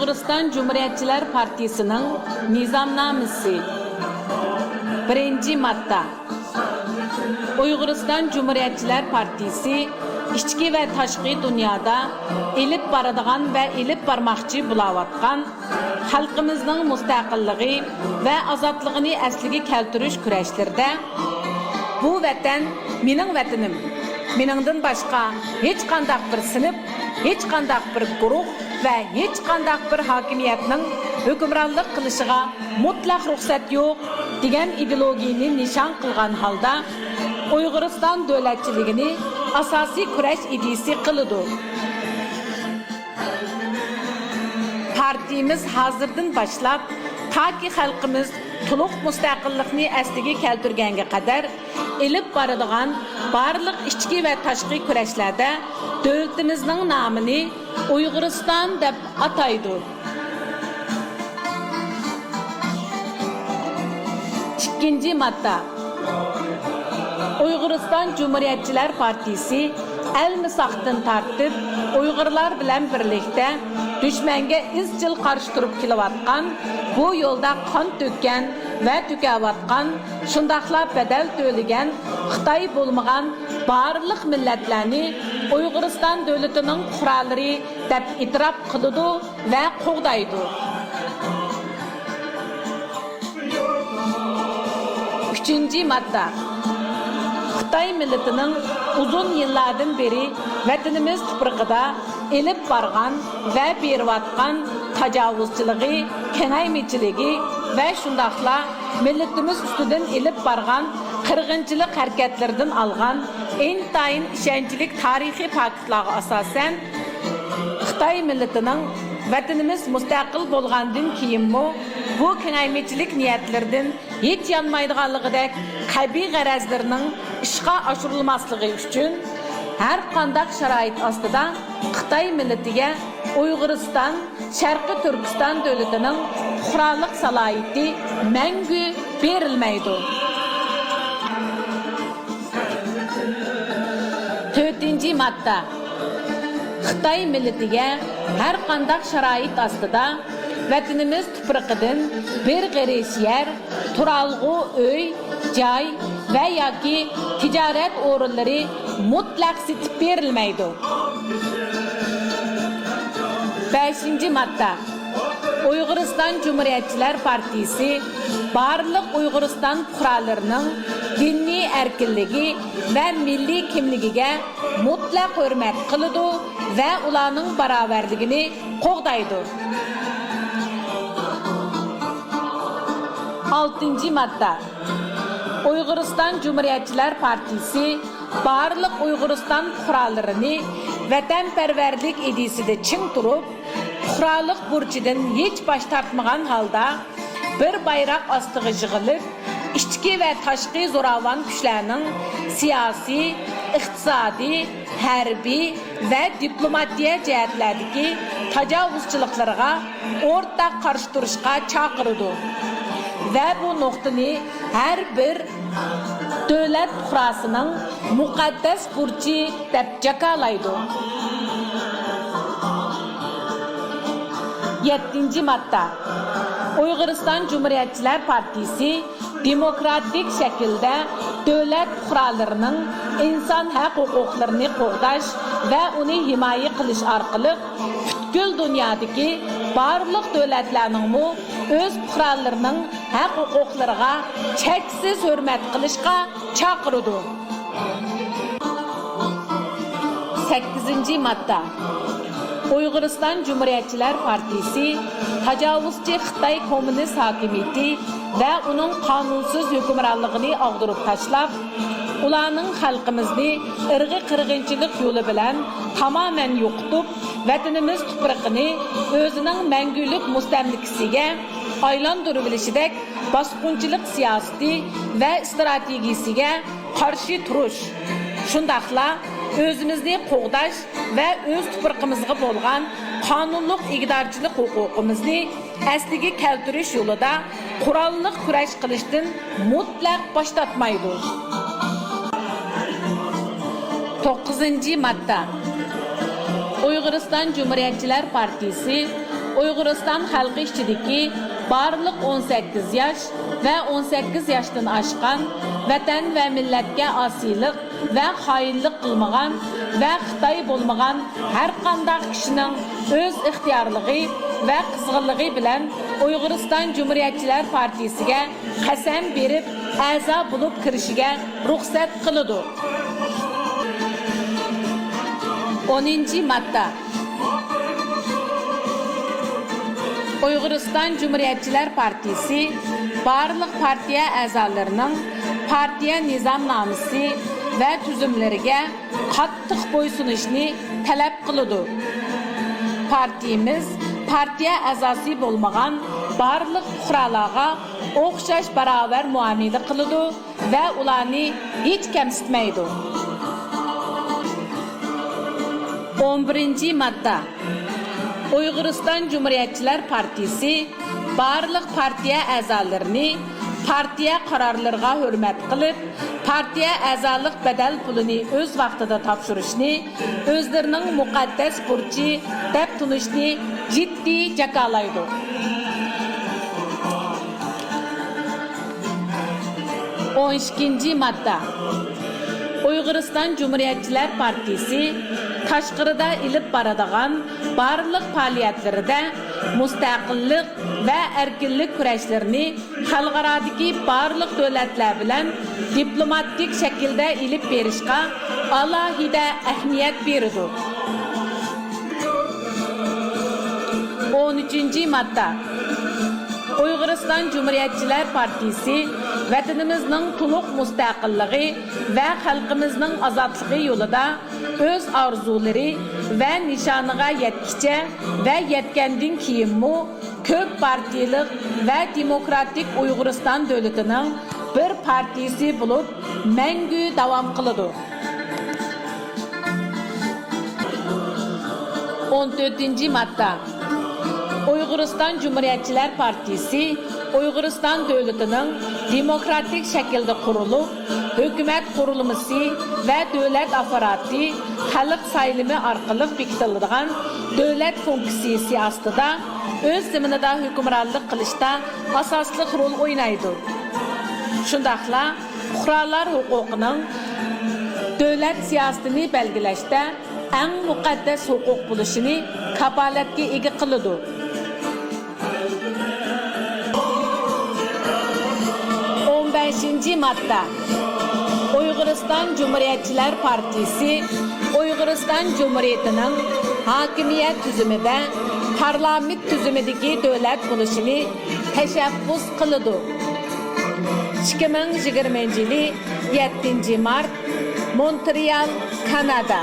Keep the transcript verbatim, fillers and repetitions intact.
ئۇيغۇرىستان جۇمھۇرىيەتچىلەر پارتىيىسىنىڭ نىزامنامىسى. بىرىنچى ماددا. ئۇيغۇرىستان جۇمھۇرىيەتچىلەر پارتىيىسى ئىچكى ۋە تاشقى دۇنيادا ئېلىپ بارىدىغان ۋە ئېلىپ بارماقچى بولاۋاتقان خەلقىمىزنىڭ مۇستەقىللىقى ۋە ئازادلىقىنى ئەسلىگە كەلتۈرۈش كۈرەشلىرىدە، بۇ ۋەتەن مېنىڭ ۋەتىنىم، مېنىڭدىن باشقا ھېچقانداق بىر سىنىپ، ھېچقانداق بىر گۇرۇھ ۋە ھېچقانداق بىر ھاكىمىيەتنىڭ ھۆكۈمرانلىق قىلىشىغا مۇتلەق رۇخسەت يوق، دېگەن ئىدېئولوگىيىنى نىشان قىلغان ھالدا، ئۇيغۇرىستان دۆلەتچىلىكىنى ئاساسىي كۈرەش ئىدىيىسى قىلىدۇ. پارتىيىمىز ھازىردىن باشلاپ، تاكى خەلقىمىز تولۇق مۇستەقىللىقنى ئەسلىگە كەلتۈرگەنگە قەدەر ئېلىپ بارىدىغان بارلىق ئىچكى ۋە تاشقى كۈرەشلەردە دۆلىتىمىزنىڭ نامىنى ئۇيغۇرىستان دەپ ئاتايدۇ. ئىككىنچى ماددا. ئۇيغۇرىستان جۇمھۇرىيەتچىلەر پارتىيىسى ئەلمىساقتىن تارتىپ ئۇيغۇرلار بىلەن بىرلىكتە دۈشمەنگە ئىزچىل قارشى تۇرۇپ كېلىۋاتقان، بۇ يولدا قان تۆككەن ۋە تۆكۈۋاتقان، شۇنداقلا بەدەل تۆلىگەن خىتاي بولمىغان بارلىق مىللەتلەرنى ئۇيغۇرىستان دۆلىتىنىڭ پۇقرالىرى دەپ ئېتىراپ قىلىدۇ ۋە قوغدايدۇ. ئۈچىنچى ماددا. خىتاي مىللىتىنىڭ ئۇزۇن يىللاردىن بېرى ۋەتىنىمىز تۇپرىقىدا ئېلىپ بارغان ۋە بېرىۋاتقان تاجاۋۇزچىلىقى، كېڭەيمىچىلىكى ۋە شۇنداقلا مىللىتىمىز ئۈستىدىن ئېلىپ بارغان قىرغىنچىلىق ھەرىكەتلىرىدىن ئالغان ئىنتايىن ئىشەنچلىك تارىخىي پاكىتلارغا ئاساسەن، خىتاي مىللىتىنىڭ ۋەتىنىمىز مۇستەقىل بولغاندىن كېيىنمۇ بۇ كېڭەيمىچىلىك نىيەتلىرىدىن ھېچ يانمايدىغانلىقىدەك قەبىھ غەرەزلىرىنىڭ ئىشقا ئاشۇرۇلماسلىقى ئۈچۈن، ھەر قانداق شارائىت ئاستىدا خىتاي مىللىتىگە ئۇيغۇرىستان، شەرقىي تۈركىستان دۆلىتىنىڭ پۇقرالىق سالاھىيىتى مەڭگۈ بېرىلمەيدۇ. تۆتىنچى ماددا. خىتاي مىللىتىگە ھەر قانداق شارائىت ئاستىدا ۋەتىنىمىز تۇپرىقىدىن بىر غېرىچ يەر، تۇرالغۇ ئۆي، جاي ۋە ياكى تىجارەت ئورۇنلىرى مۇتلەق سېتىپ بېرىلمەيدۇ. بەشىنچى ماددا. ئۇيغۇرىستان جۇمھۇرىيەتچىلەر پارتىيىسى بارلىق ئۇيغۇرىستان پۇقرالىرىنىڭ دىنىي ئەركىنلىكى ۋە مىللىي كىملىكىگە مۇتلەق ھۆرمەت قىلىدۇ ۋە ئۇلارنىڭ باراۋەرلىكىنى قوغدايدۇ. ئالتىنچى ماددا. ئۇيغۇرىستان جۇمھۇرىيەتچىلەر پارتىيىسى بارلىق ئۇيغۇرىستان پۇقرالىرىنى ۋەتەنپەرۋەرلىك ئىدىيىسىدە چىڭ تۇرۇپ، پۇقرالىق بۇرچىدىن ھېچ باش تارتمىغان ھالدا، بىر بايراق ئاستىغا يىغىلىپ، ئىچكى ۋە تاشقى زوراۋان كۈچلەرنىڭ سىياسىي، ئىقتىسادىي، ھەربىي ۋە دىپلوماتىيە جەھەتلەردىكى تاجاۋۇزچىلىقلىرىغا ئورتاق قارشى تۇرۇشقا چاقىرىدۇ ۋە بۇ نۇقتىنى ھەر بىر دۆلەت پۇقراسىنىڭ مۇقەددەس بۇرچى دەپ جاكارلايدۇ. يەتتىنچى ماددا. ئۇيغۇرىستان جۇمھۇرىيەتچىلەر پارتىيىسى دېموكراتىك شەكىلدە دۆلەت پۇقرالىرىنىڭ ئىنسان ھەق ھوقۇقلىرىنى قوغداش ۋە ئۇنى ھىمايە قىلىش ئارقىلىق، پۈتكۈل دۇنيادىكى بارلىق دۆلەتلەرنىڭمۇ ئۆز پۇقرالىرىنىڭ ھەق ھوقۇقلىرىغا چەكسىز ھۆرمەت قىلىشقا چاقىرىدۇ. سەككىزىنچى ماددا. ئۇيغۇرىستان جۇمھۇرىيەتچىلەر پارتىيىسى تاجاۋۇزچى خىتاي كوممۇنىست ھاكىمىيىتى ۋە ئۇنىڭ قانۇنسىز ھۆكۈمرانلىقىنى ئاغدۇرۇپ تاشلاپ، ئۇلارنىڭ خەلقىمىزنى ئىرقىي قىرغىنچىلىق يولى بىلەن تامامەن يوقىتىپ، ۋەتىنىمىز تۇپرىقىنى ئۆزىنىڭ مەڭگۈلۈك مۇستەملىكىسىگە ئايلاندۇرۇۋېلىشىدەك باسقۇنچىلىق سىياسىتى ۋە ئىستراتېگىيىسىگە قارشى تۇرۇش، شۇنداقلا ئۆزىمىزنى قوغداش ۋە ئۆز تۇپرىقىمىزغا بولغان قانۇنلۇق ئىگىدارچىلىق ھوقۇقىمىزنى ئەسلىگە كەلتۈرۈش يولىدا قوراللىق كۈرەش قىلىشتىن مۇتلەق باش تارتمايدۇ. توققۇزىنچى ماددا. ئۇيغۇرىستان جۇمھۇرىيەتچىلەر پارتىيىسى ئۇيغۇرىستان خەلقى ئىچىدىكى بارلىق ئون سەككىز ياش ۋە ئون سەككىز ياشتىن ئاشقان، ۋەتەن ۋە مىللەتكە ئاسىيلىق ۋە خائىنلىق قىلمىغان ۋە خىتاي بولمىغان ھەرقانداق كىشىنىڭ ئۆز ئىختىيارلىقى ۋە قىزغىنلىقى بىلەن ئۇيغۇرىستان جۇمھۇرىيەتچىلەر پارتىيىسىگە قەسەم بېرىپ ئەزا بولۇپ كىرىشىگە رۇخسەت قىلىدۇ. ئونىنچى ماددا. ئۇيغۇرىستان جۇمھۇرىيەتچىلەر پارتىيىسى بارلىق پارتىيە ئەزالىرىنىڭ پارتىيە نىزامنامىسى ۋە تۈزۈملىرىگە قاتتىق بويسۇنۇشنى تەلەپ قىلىدۇ. پارتىيىمىز پارتىيە ئەزاسى بولمىغان بارلىق پۇقرالارغا ئوخشاش باراۋەر مۇئامىلە قىلىدۇ ۋە ئۇلارنى ھېچ كەمسىتمەيدۇ. ئون بىرىنچى ماددا. ئۇيغۇرىستان جۇمھۇرىيەتچىلەر پارتىيىسى بارلىق پارتىيە ئەزالىرىنى پارتىيە قارارلىرىغا ھۆرمەت قىلىپ، پارتىيە ئەزالىق بەدەل پۇلىنى ئۆز ۋاقتىدا تاپشۇرۇشنى ئۆزلىرىنىڭ مۇقەددەس بۇرچى دەپ تونۇشنى جىددىي جاكارلايدۇ. ئون ئىككىنچى ماددا. ئۇيغۇرىستان جۇمھۇرىيەتچىلەر پارتىيىسى تاشقىرىدا ئېلىپ بارىدىغان بارلىق پائالىيەتلىرىدە مۇستەقىللىق ۋە ئەركىنلىك كۈرەشلىرىنى خەلقئارادىكى بارلىق دۆلەتلەر بىلەن دىپلوماتىك شەكىلدە ئېلىپ بېرىشقا ئالاھىدە ئەھمىيەت بېرىدۇ. ئون ئۈچىنچى ماددا. ئۇيغۇرىستان جۇمھۇرىيەتچىلەر پارتىيىسى ۋەتىنىمىزنىڭ تولۇق مۇستەقىللىقى ۋە خەلقىمىزنىڭ ئازادلىقى يولىدا ئۆز ئارزۇلىرى ۋە نىشانىغا يەتكىچە ۋە يەتكەندىن كېيىنمۇ كۆپ پارتىيىلىق ۋە دېموكراتىك ئۇيغۇرىستان دۆلىتىنىڭ بىر پارتىيىسى بولۇپ مەڭگۈ داۋام قىلىدۇ. ئون تۆتىنچى ماددا. ئۇيغۇرىستان جۇمھۇرىيەتچىلەر پارتىيىسى ئۇيغۇرىستان دۆلىتىنىڭ دېموكراتىك شەكىلدە قۇرۇلۇپ، ھۆكۈمەت قۇرۇلمىسى ۋە دۆلەت ئاپپاراتى خەلق سايلىمى ئارقىلىق بېكىتىلىدىغان دۆلەت فۇنكسىيىسى ئاستىدا ئۆز زېمىنىدا ھۆكۈمرانلىق قىلىشتا ئاساسلىق رول ئوينايدۇ. شۇنداقلا پۇقرالار ھوقۇقىنىڭ دۆلەت سىياسىتىنى بەلگىلەشتە ئەڭ مۇقەددەس ھوقۇق بولۇشىنى كاپالەتكە ئىگە قىلىدۇ. ئون بەشىنچى ماددا. ئۇيغۇرىستان جۇمھۇرىيەتچىلەر پارتىيىسى ئۇيغۇرىستان جۇمھۇرىيىتىنىڭ ھاكىمىيەت تۈزۈمى ۋە پارلامېنت تۈزۈمىدىكى دۆلەت بولۇشىنى تەشەببۇس قىلىدۇ. ئىككى مىڭ يىگىرمىنچى يىلى يەتتىنچى مارت، مونترېئال، كانادا.